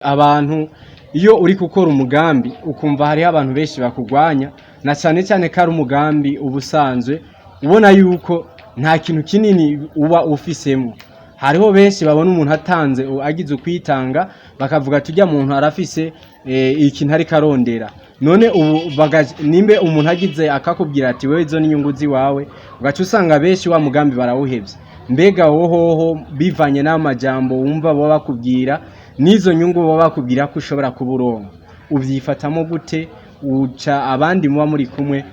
Abantu iyo uri gukora umugambi ukumva hariho abantu benshi bakugwanya, na cyane cyane ko ari umugambi uba usanzwe ubona yuko nta kintu kinini uba ufisemo. Hariho benshi babona umuntu atanze, agize ukwitanga, bakavuga ati ujya muntu arafise ikintu ariko arondera. None ubu nimbe umuntu agize akakubwira ati wewe izo ni inyungu ziwawe, ugaca usanga benshi wa mugambi barawuhevye. Mbega wohoho, bivanye n'amajambo wumva baba bakubwira n'izo nyungu baba bakubwira ko ushobora kuba uronka, ubyifatamo gute? Uca abandi muba muri kumwe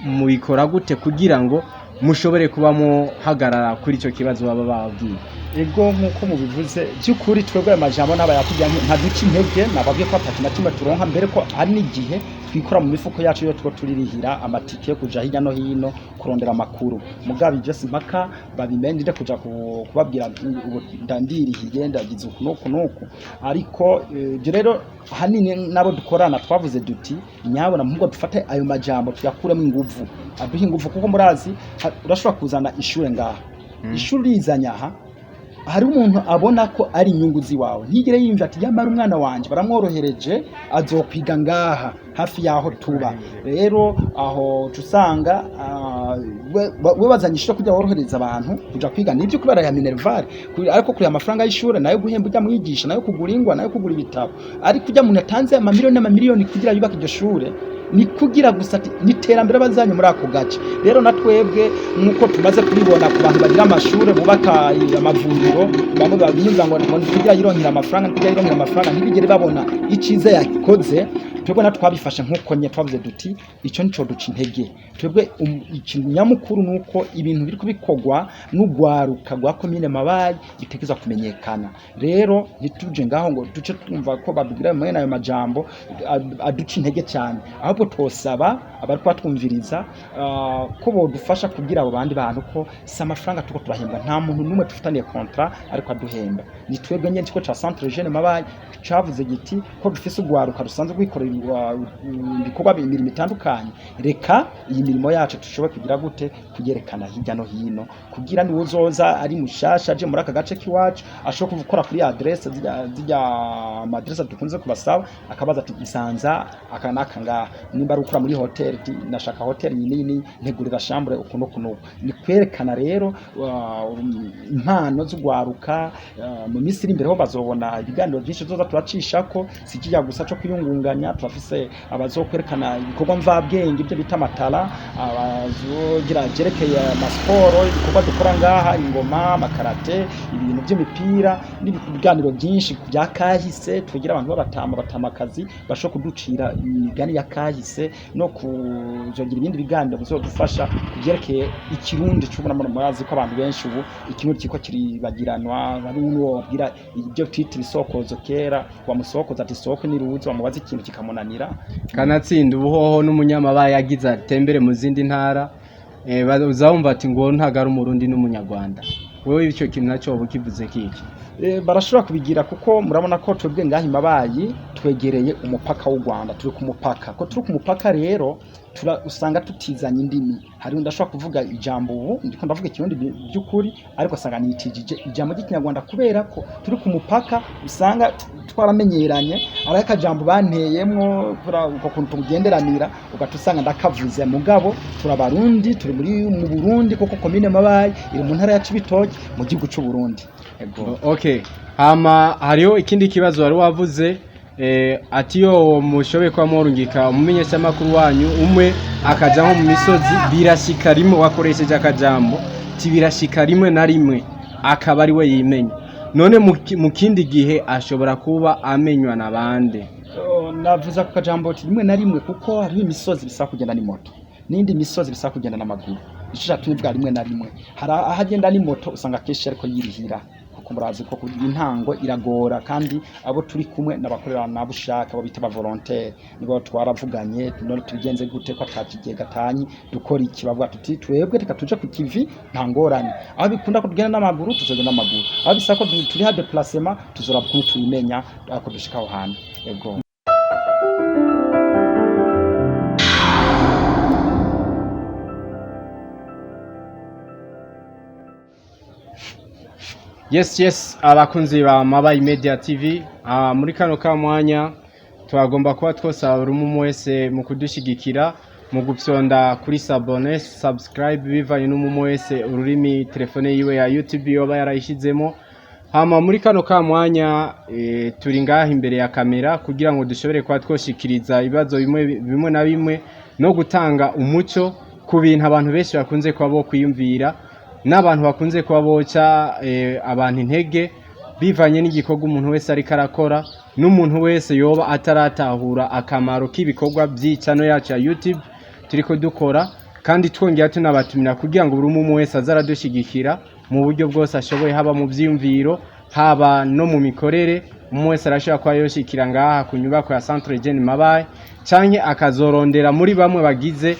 mubikora gute kugira ngo mushobore kuba muhagarara kuri icyo kibazo baba bababwiye? Ego, nk'uko mubivuze, by'ukuri twebwe ayo majambo n'abayatubwira ntaduca intege. Nababwiye ko atatu na kimwe turonka, mbere ko hari n'igihe twikora mu mifuko yacu iyo two turirihira amatike yo kuja hirya no hino kurondera amakuru. Mugabo ivyo si mpaka babimenye nde kuja kubabwira ubu ndandirihiye, ndagize uku n'uku n'uku. Ariko ibyo rero ahanini nabo dukorana twavuze duti nyabona muhubwo dufate ayo majambo tuyakuremo inguvu, aduhe inguvu, kuko murazi urashobora kuzana ishure ngaha, ishuri rizanye aha, hari umuntu abona ko ari inyungu ziwawe, ntigere yiyumva ati yamara umwana wanje baramworohereje, azokwiga ngaha hafi yaho tuba. Rero aho uca usanga we bazanye ishure kugira worohereza abantu kuja kwiga, nivyo kubera ya minerval, ariko kuriha amafaranga y'ishure, nayo guhemba ujya mwigisha, nayo kugura ingwa, nayo kugura ibitabo. Ariko ujya muntu atanze amamiliyoni n'amamiliyoni kugira yubake iryo shure, ni kugira gusa ati ni iterambere bazanye muri ako gace. Rero na twebwe nk'uko tumaze kubibona ku bantu bagira amashure, bubaka amavuriro, bamwe babiyumva ngo ni kugira yironkera amafaranga, ni kugira yironkera amafaranga, ntibigere babona iciza yakoze. Twebwe na twabifashe nk'uko nye twavuze duti ico nico duca intege twebwe. Ikintu nyamukuru nuko ibintu biriko bikorwa n'ugwaruka rwa komine Mabayi bitegerezwa kumenyekana. Rero ntituje ngaho ngo duce twumva ko babwira mwene ayo majambo aduca intege cyane, ahubwo twosaba abariko batwumviriza ko bodufasha kugira abo bandi bantu ko si amafaranga turiko turahembwa. Nta muntu n'umwe dufitaniye contrat ariko aduhemba, ni twebwe nyene ikigo ca Centre Jeune Mabayi cavuze giti ko dufise ugwaruka rusanzwe rwikorera ibikorwa, imirimo itandukanye, reka iyi mirimo yacu dushobore kugira gute kuyerekana hirya no hino, kugira niwe uzoza ari mushasha aje muri aka gace k'iwacu ashobora gukora kuri adresse zirya amadresse dukunze kubasaba, akabaza ati nsanza aka n'aka ngaha, nimba ari ukora muri hotel, ati nashaka hotel iyi n'iyi n'iyi, ntegurira chambre uku n'uku n'uku. Ni kwerekana rero impano z'ugwaruka. Mu minsi iri imbere ho bazobona ibiganiro byinshi tuzoza turacishako, si kijya gusa co kwiyungunganya. Turafise abazokwerekana ibikorwa mvabwenge, ibyo bita amatara, abazogira vyerekeye amasiporo, ibikorwa dukora ngaha, ingoma, amakarate, ibintu by'imipira n'ibiganiro byinshi bya kahise. Tugira abantu b'abatama, batamakazi bashobora kuducira imigani ya kahise, no kuzogira ibindi biganiro bizodufasha kubyerekeye ikirundi c'ubu. Murazi ko abantu benshi ubu ikirundi kiriko kiribagiranwa. Hari n'uwo wabwira ibyo twita ibisokozo kera, wamusokoza ati soko niruzi, wamubaza ikintu kikamunanira. Kanatsinda ubuhoho n'umunyamabaye yagize atembere mu zindi ntara, uzawumva ati ngo ntago ari umurundi n'umunyarwanda. Wewe icyo kintu nacyo woba ukivuze kiki? Barashobora kubigira, kuko murabona ko twebwe ngaha Mabayi twegereye umupaka w'u Rwanda, turi ku mupaka. Ko turi ku mupaka rero usanga tutizanye indimi. Hari ndashobora kuvuga ijambo ubu ndiko ndavuga ikirundi by'ukuri, ariko usanga nitijije ijambo ry'ikinyarwanda kubera ko turi ku mupaka, usanga twaramenyeranye. Ari akajambo banteyemwo kubera uko kuntu tugenderanira, ugaca usanga ndakavuze. Mugabo turabarundi, turi muri mu Burundi, kuko komine Mabayi iri mu ntara ya Cibitoke mu gihugu c'u Burundi. Ego. Okay, hama hariho ikindi kibazo wari wavuze, ati yo mushoboye kuba mworungika umumenyeshamakuru wanyu umwe akaja nko mu misozi, birashika rimwe, wakoresheje akajambo ti birashika rimwe na rimwe akaba ari we yimenya. None mu kindi gihe ashobora kuba amenywa na bande? Navuze ako kajambo ati rimwe na rimwe kuko hariho imisozi bisaba kugenda n'imoto, n'indi misozi bisaba kugenda n'amaguru. Ico catumye mvuga rimwe na rimwe. Hari aho agenda n'imoto usanga kenshi ariko yirihira, kuko murazi ko intango iragora, kandi abo turi kumwe n'abakorera nabushaka, abo bita aba volontaire, nibo twaravuganye none tubigenze gute ko atakigega tanyi dukora iki? Bavuga tuti twebwe reka tuje ku kivi, nta ngorane. Aho bikunda ko tugenda n'amaguru tuzogenda n'amaguru, aho bisaba ko turiha déplacement tuzoraba ukuntu tubimenya ariko dushika aho hantu. Ego. Yes, abakunzi ba Mabayi Media TV, muri kano ka mwanya twagomba kuba twosaba buri umwe wese mu kudushigikira mu gupyonda kuri s'abonner, subscribe, bivanye n'umwe wese ururimi telefone yiwe ya YouTube yoba yarayishizemo. Hama muri kano ka mwanya turi ngaha imbere ya kamera kugira ngo dushobore kuba twoshikiriza ibibazo bimwe bimwe na bimwe no gutanga umuco ku bintu abantu benshi bakunze kuba bo kwiyumvira n'abantu bakunze kuba boca abantu intege bivanye n'igikorwa umuntu wese ariko arakora, n'umuntu wese yoba ataratahura akamaro k'ibikorwa by'icano yacu ya YouTube turiko dukora. Kandi twongera tunabatumira kugira ngo buri umwe wese aze aradushigikira mu buryo bwose ashoboye, haba mu vyiyumviro, haba no mu mikorere. Umwe wese arashobora kuba yoshikira ngaha ku nyubako ya Centre Jeune Mabayi, canke akazorondera muri bamwe bagize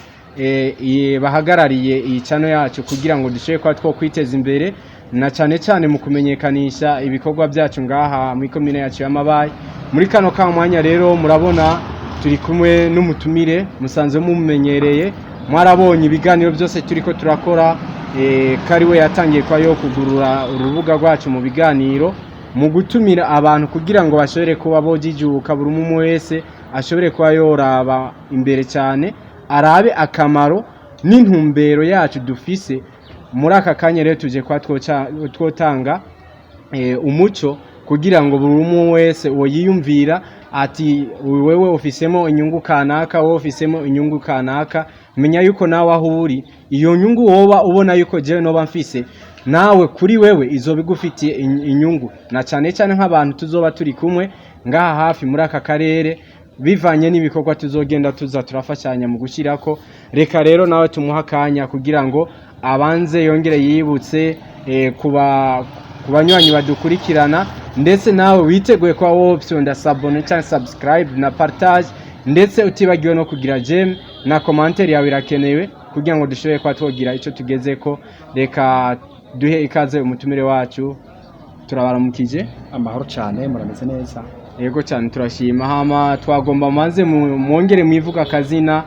bahagarariye iyi cano yacu kugira ngo dushobore kuba twokwiteza imbere, na cane cane mu kumenyekanisha ibikorwa byacu ngaha muri komine yacu ya Mabayi. Muri kano ka mwanya rero murabona turi kumwe n'umutumire musanzwe mumumenyereye, mwarabonye ibiganiro byose turiko turakora, kari we yatangiye kwa yo kugurura urubuga rwacu mu biganiro, mu gutumira abantu kugira ngo bashobore kuba bojijuka, buri umwe wese ashobore kuba yoraba imbere cyane, arabe akamaro n'intumbero yacu dufise muri aka kanya. Rero tuje kuba twotanga umuco kugira ngo buri umwe wese uwo yiyumvira ati wewe ufisemo inyungu kanaka, wowe ufisemo inyungu kanaka, menya yuko nawe aho uri iyo nyungu woba ubona yuko jewe noba mfise, nawe kuri wewe izoba igufitiye inyungu, na cyane cyane nk'abantu tuzoba turi kumwe ngaha hafi muri aka karere, bivanye n'ibikorwa tuzogenda tuza turafashanya mu gushyirako. Reka rero nawe tumuha akanya kugira ngo abanze yongere yibutse ku banywanyi badukurikirana, ndetse nawe witeguye kuba wopyonda s'abonner cyangwa subscribe na partage, ndetse utibagiwe no kugira j'aime na commentaire yawe irakenewe kugira ngo dushobore kuba twogira icyo tugezeko. Reka duhe ikaze umutumire wacu. Turabaramukije. Amahoro cyane, murameze neza? Yego cyane, turashima. Hama twagomba manze mwongere mwivuga akazina,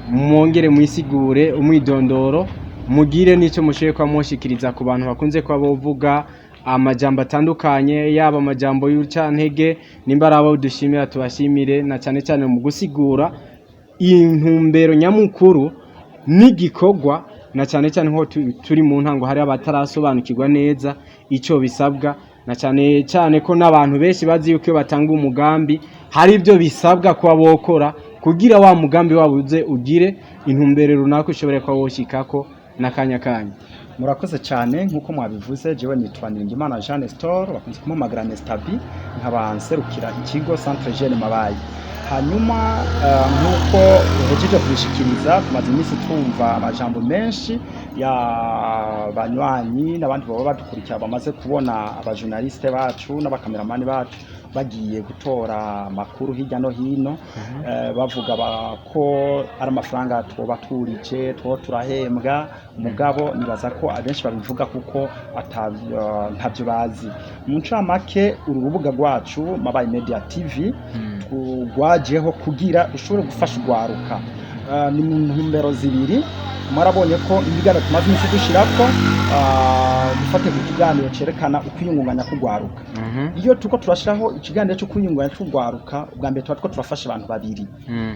mwongere mwisigure umwidondoro, mugire n'icyo mushoboye kuba mushikiriza ku bantu bakunze kuba bovuga amajambo atandukanye, yaba amajambo y'urucantege, nimba ari abo dushimira tubashimire, na cyane cyane mu gusigura intumbero nyamukuru n'igikorwa, na cyane cyane nko turi mu ntango hari abatarasobanukirwa neza icyo bisabwa, na cyane cyane ko n'abantu benshi bazi yuko iyo batanga umugambi hari ibyo bisabwa kuba bokora kugira wa mugambi wabo uze ugire intumbero runaka ushobore kuba woshikako n'akanya kanya. Murakoze cyane. Nk'uko mwabivuze, jewe nitwa Niringimana Jean Nestor, bakunze kumpamagara Nestabi, nkaba nserukira ikigo Centre Jeune Mabayi. Hanyuma nk'uko uhejeje kubishikiriza, tumaze iminsi twumva amajambo menshi ya banywanyi n'abandi baba badukurikira bamaze kubona abajournaliste bacu n'abakameramani bacu bagiye gutora amakuru hirya no hino, bavuga ko ari amafaranga twoba turije, two turahembwa. Mugabo nibaza ko abenshi babivuga kuko ntavyo bazi. Mu ncamake, uru rubuga rwacu Mabayi Media TV rwajeho kugira rushobore gufasha urwaruka. Ni mu ntumbero zibiri. Mwarabonye ko ibiganiro tumaze iminsi dushirako, dufate ku kiganiro cerekana ukwiyungunganya k'urwaruka. Iyo turiko turashiraho ikiganiro cyo kwiyungunganya c'urwaruka, ubwa mbere tuba turiko turafasha abantu babiri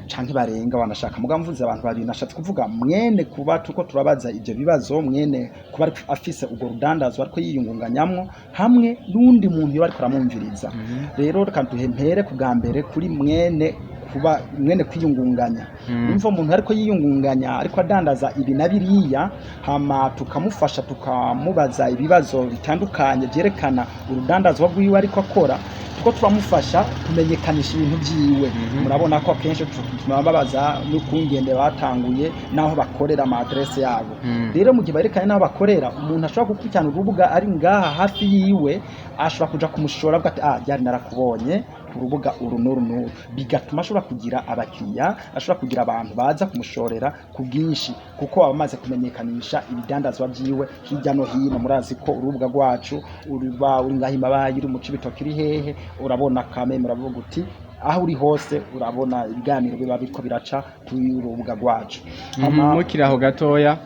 canke barenga wanashaka. Mugabo mvuze abantu babiri, nashatse kuvuga mwene kuba turiko turabaza ivyo bibazo, mwene kuba ariko afise urwo rudandazwa ariko yiyungunganyamwo, hamwe n'undi muntu yoba ariko aramwumviriza. Rero reka duhempere ku bwa mbere kuri mwene kuba mwene kwiyungunganya. Umva, umuntu ariko yiyungunganya, ariko adandaza ibi na biriya, hama tukamufasha, tukamubaza ibibazo bitandukanye byerekana urudandazwa rwiwe ariko akora, tuko turamufasha kumenyekanisha ibintu vyiwe. Murabona ko akenshi turababaza n'ukungene batanguye n'aho bakorera, ama adresse yabo. Rero mu gihe berekanye n'aho bakorera, umuntu ashobora gukurikirana urubuga ari ngaha hafi yiwe, ashobora kuja kumushora avuga ati: "Ah, ryari narakubonye ku rubuga uru n'uru n'uru." Bigatuma ashobora kugira abakiriya, ashobora kugira abantu baza kumushorera ku bwinshi, kuko aba amaze kumenyekanisha ibidandazwa vyiwe hirya no hino. Murazi ko urubuga rwacu uruba uri ngaha i Mabayi, uri mu Cibitoke, uri hehe, urabona kame, muravuga uti aho uri hose urabona ibiganiro biba biriko biraca kuri urubuga rwacu. Mukiri aho gatoya,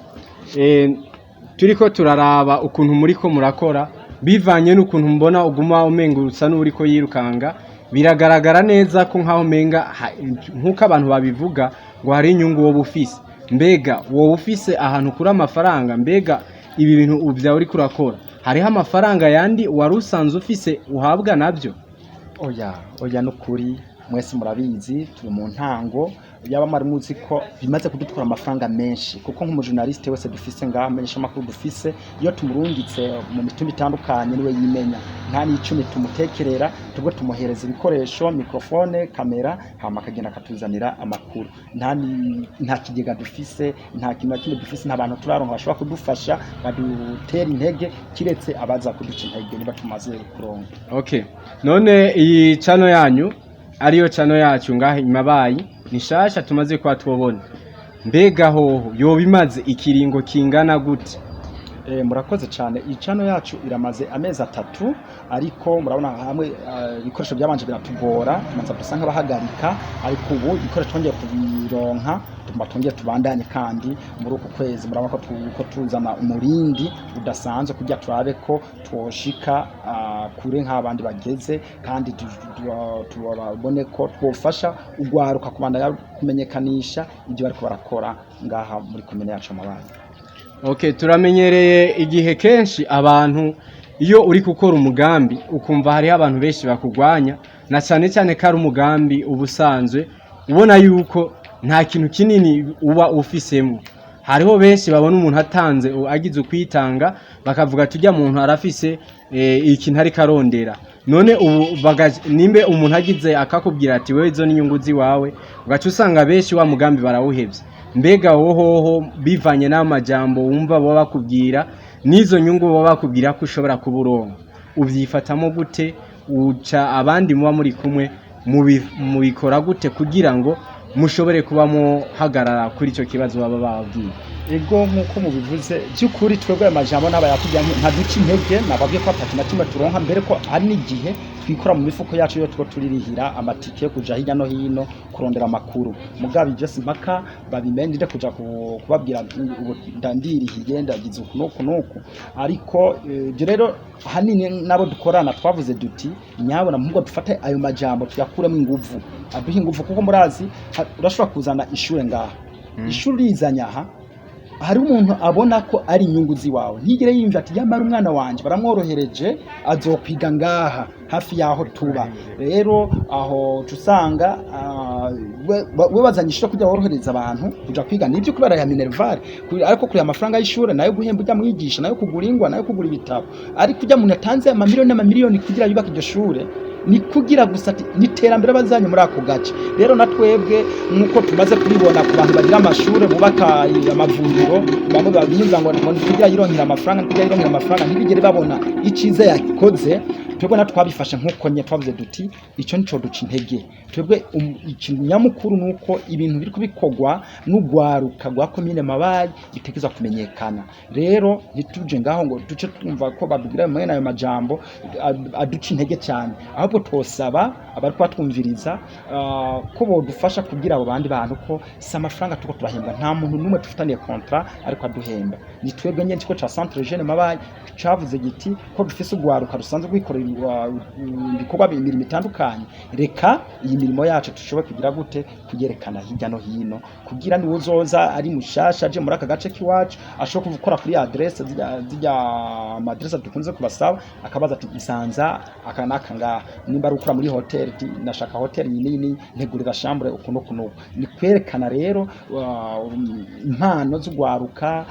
turiko turaraba ukuntu muriko murakora. Bivanye n'ukuntu mbona uguma umenga usa n'uriko yirukanga, biragaragara neza ko nkaho umenga nk'uko abantu babivuga ngo hari inyungu woba ufise. Mbega woba ufise ahantu ukura amafaranga? Mbega ibi bintu vyawe uriko urakora, hariho amafaranga yandi wari usanzwe ufise uhabwa navyo? Oya, oya, nukuri mwese murabizi, turi mu ntango. Yaba mwari muzi ko bimaze kudutwara amafaranga menshi, kuko nk'umujournaliste wese dufise ngaha, amenyesha amakuru dufise, iyo tumurungitse mu mitumba itandukanye niwe yimenya, nta n'icumi tumutekerera. Tubwo tumuhereza ibikoresho, microphone, kamera, hama akagenda akatuzanira amakuru. Nta kigega dufise, nta kintu na kimwe dufise, nta bantu turaronka bashobora kudufasha badutera intege, kiretse abaza kuduca intege niba tumaze kuronka. Okay, none iyi channel yanyu, ariyo channel yacu ngaha Imabayi, ni shasha tumaze kuba tubona. Mbega hoho yoba imaze ikiringo kingana gute? Murakoze cyane. Iyi channel yacu iramaze amezi 3, ariko murabona hamwe ibikoresho byabanje biratugora, tumanza dusa nk'abahagarika, ariko ubu ibikoresho twongeye kubironka, tugomba twongere tubandanye. Kandi muri uku kwezi murabona ko turiko tuzana umurindi udasanzwe kugira turabe ko twoshika kure nk'abandi bageze, kandi turabone ko twofasha ugwaruka kubandanya kumenyekanisha ibyo bariko barakora ngaha muri komine yacu Mabayi. Okay, turamenyereye igihe kenshi abantu, iyo uri gukora umugambi ukumva hariho abantu benshi bakugwanya, na cyane cyane ko ari umugambi uba usanzwe ubona yuko nta kintu kinini uba ufisemo. Hariho benshi babona umuntu atanze, agize ukwitanga, bakavuga tujya muntu arafise ikintu ariko arondera. None ubu nimbe umuntu agize akakubwira ati wewe izo ni inyungu ziwawe, ugaca usanga benshi wa mugambi barawuhevye. Mbega wohoho, bivanye n'amajambo wumva baba bakubwira n'izo nyungu baba bakubwira ko ushobora kuba uronka, ubyifatamo gute? Uca abandi muba muri kumwe mubikora gute kugira ngo mushobore kuba muhagarara kuri icyo kibazo baba bababwiye? Ego, nk'uko mubivuze, by'ukuri twebwe ayo majambo n'abayatubwira ntaduca intege. Nababwiye ko atatu na kimwe turonka, mbere ko hari n'igihe twikora mu mifuko yacu iyo two turirihira amatike yo kuja hirya no hino kurondera amakuru. Mugabo ibyo si mpaka babimenye nde kuja kubabwira ubu ndandirihiye, ndagize uku n'uku n'uku. Ariko ibyo rero ahanini nabo dukorana twavuze duti nyabona muhubwo dufate ayo majambo tuyakuremo inguvu, aduhe inguvu, kuko murazi urashobora kuzana ishure ngaha, ishuri rizanye aha, hari umuntu abona ko ari inyungu ziwawe, ntigere yiyumva ati yamara umwana wanje baramworohereje, azokwiga ngaha hafi yaho tuba. Rero aho uca usanga we bazanye ishure kugira worohereza abantu kuja kwiga, nibyo, kubera ya minerval, ariko kuriha amafaranga y'ishure, nayo guhemba ujya mwigisha, nayo kugura ingwa, nayo kugura ibitabo. Ariko ujya muntu yatanze amamiliyoni n'amamiliyoni kugira yubake iryo shure, ni kugira gusa ati ni iterambere bazanye muri ako gace. Rero na twebwe nk'uko tumaze kubibona ku bantu bagira amashure, bubaka amavuriro, bamwe babiyumva ngo ni kugira yironkera amafaranga, ni kugira yironkera amafaranga, ntibigere babona iciza yakoze. Twebwe na twabifashe nk'uko nye twavuze duti ico nico duca intege twebwe. Ikintu nyamukuru nuko ibintu biriko bikorwa n'ugwaruka rwa komine Mabayi bitegerezwa kumenyekana. Rero ntituje ngaho ngo duce twumva ko babwira mwene ayo majambo aduca intege cyane, ahubwo twosaba abariko batwumviriza ko bodufasha kugira abo bandi bantu ko si amafaranga turiko turahembwa. Nta muntu n'umwe dufitaniye contrat ariko aduhemba, ni twebwe nyene ikigo ca Centre Jeune Mabayi cavuze giti ko dufise ugwaruka rusanzwe rwikorera ibikorwa, imirimo itandukanye, reka iyi mirimo yacu dushobore kugira gute kuyerekana hirya no hino, kugira niwe uzoza ari mushasha aje muri aka gace k'iwacu ashobora gukora kuri adresse zirya amadresse dukunze kubasaba, akabaza ati nsanza aka n'aka ngaha, nimba ari ukora muri hotel, ati nashaka hotel iyi nini, ntegurira chambre uku n'uku n'uku. Ni kwerekana rero impano z'ugwaruka.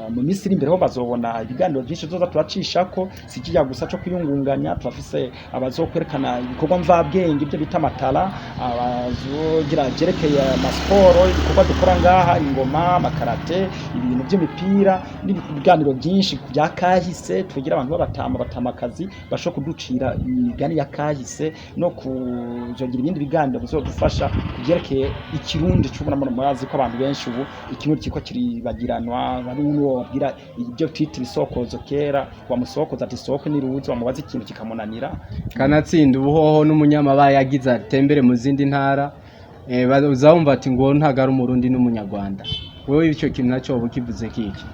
Mu minsi iri imbere ho bazobona ibiganiro byinshi tuzoza turacishako, si kijya gusa cyo kwiyungunganya. Turafise abazokwerekana ibikorwa mvabwenge, ibyo bita amatara, abazogira byerekeye amasiporo, ibikorwa dukora ngaha, ingoma, amakarate, ibintu by'imipira, n'ibiganiro byinshi bya kahise. Tugira abantu b'abatama, batamakazi bashobora kuducira imigani ya kahise, no kuzogira ibindi biganiro bizodufasha kubyerekeye ikirundi c'ubu. Murazi ko abantu benshi ubu ikirundi kiriko kiribagiranwa. Hari n'uwo babwira ibyo twita ibisokozo kera, wamusokoza ati soko niruzi, wamubaza ikintu kikamunanira. Kanatsinda ubuhoho n'umunyamabaye yagize atembere mu zindi ntara, uzawumva ati ngo ntago ari umurundi n'umunyarwanda. Wewe icyo kintu nacyo woba ukivuze kiki?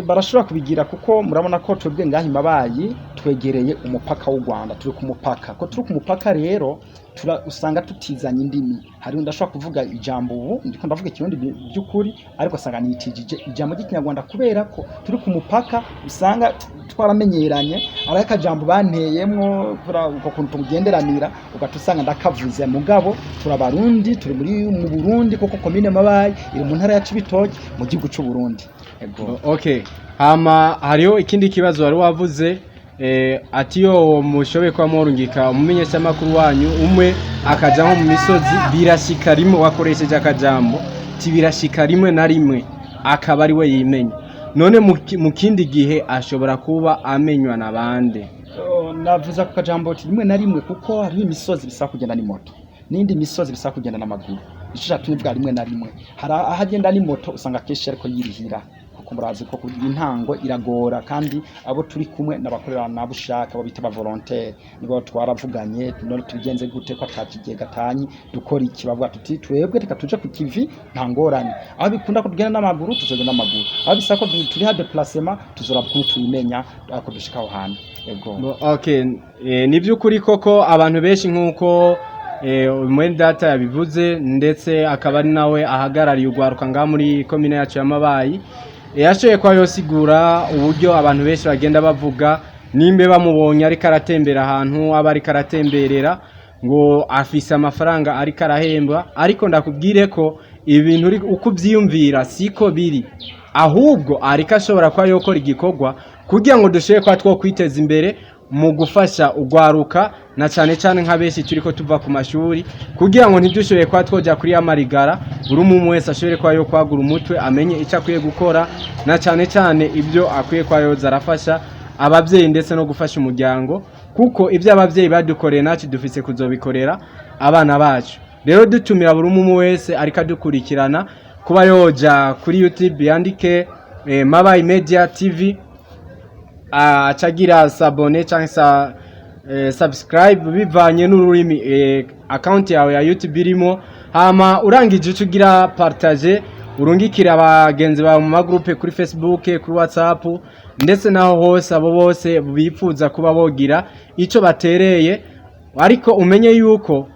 Barashobora kubigira kuko murabona ko twebwe ngaha i Mabayi twegereye umupaka w'u Rwanda, turi ku mupaka. Ko turi ku mupaka rero usanga tutizanye indimi. Hari ndashobora kuvuga ijambo, ubu ndiko ndavuga Ikirundi by'ukuri, ariko asanga nitijije ijambo ry'Ikinyarwanda kubera ko turi ku mupaka, usanga twaramenyeranye. Ari akajambo banteyemwo kubera uko kuntu tugenderanira, ugaca usanga ndakavuze. Mugabo turabarundi, turi muri mu Burundi, kuko komine Mabayi iri mu ntara ya Cibitoke mu gihugu c'u Burundi. Ego. Okay, hama hariho ikindi kibazo wari wavuze, ati yo mushoboye kuba mworungika umumenyeshamakuru wanyu umwe akaja nko mu misozi, birashika rimwe, wakoresheje akajambo ti birashika rimwe na rimwe akaba ari we yimenya. None mu kindi gihe ashobora kuba amenywa na bande? Oh, navuze ako kajambo ati rimwe na rimwe kuko hariho imisozi bisaba kugenda n'imoto n'indi misozi bisaba kugenda n'amaguru. Ico catumye mvuga rimwe na rimwe. Hari aho agenda n'imoto, usanga kenshi ariko yirihira, kuko murazi ko intango iragora, kandi abo turi kumwe n'abakorera nabushaka, abo bita aba volontaire, nibo twaravuganye: none tubigenze gute ko atakigega tanyi, dukora iki? Bavuga tuti twebwe reka tuje ku kivi, nta ngorane. Aho bikunda ko tugenda n'amaguru, tuzogenda n'amaguru. Aho bisaba ko turiha déplacement, tuzoraba ukuntu tubimenya ako dushika aho hantu. Ego. Okay, ni by'ukuri koko abantu benshi nk'uko mwene data yabivuze, ndetse akaba ari nawe ahagarariye urwaruka ngaha muri komine yacu ya Mabayi, yashoboye kuba yosigura uburyo abantu benshi bagenda bavuga nimbe bamubonye ariko aratembera ahantu aba ariko aratemberera, ngo afise amafaranga ariko arahembwa. Ariko ndakubwire ko ibintu uko ubyiyumvira siko biri, ahubwo ariko ashobora kuba yokora igikorwa kugira ngo dushobore kuba two kwiteza imbere mu gufasha ugwaruka, na cyane cyane nka benshi turiko tuva ku mashuri, kugira ngo ntidushobore kuba twoja kuri ya marigara. Buri umwe wese ashobore kuba yo kwagura umutwe, amenye icyo akwiye gukora, na cyane cyane ibyo akwiye kuba yoza arafasha ababyeyi ndetse no gufasha umuryango, kuko ibyo ababyeyi badukoreye natwe dufise kuzobikorera abana bacu. Rero dutumira buri umwe wese ariko adukurikirana kuba yoja kuri YouTube, yandike Mabayi Media TV, acagira s'abonner cyangwa subscribe bivanye n'ururimi account yawe ya YouTube irimo. Hama urangije uca ugira partage, urungikira abagenzi bawe mu magroupe kuri Facebook, kuri WhatsApp, ndetse naho hose, abo bose bifuza kuba bogira ico batereye. Ariko umenye yuko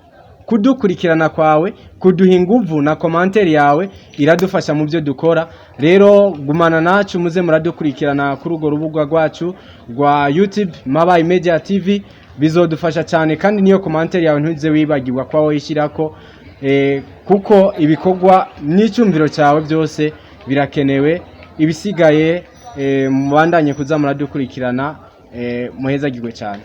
kudukurikirana kwawe kuduha inguvu, na commentaire yawe iradufasha mu byo dukora. Rero gumana nacu, muze muradukurikirana kuri urwo rubuga rwacu rwa YouTube Mabayi Media TV, bizodufasha cyane. Kandi niyo commentaire yawe ntuze wibagirwa kuba woyishyirako, kuko ibikorwa n'icyumviro cyawe byose birakenewe. Ibisigaye, mubandanye kuza muradukurikirana, muhezagirwe cyane.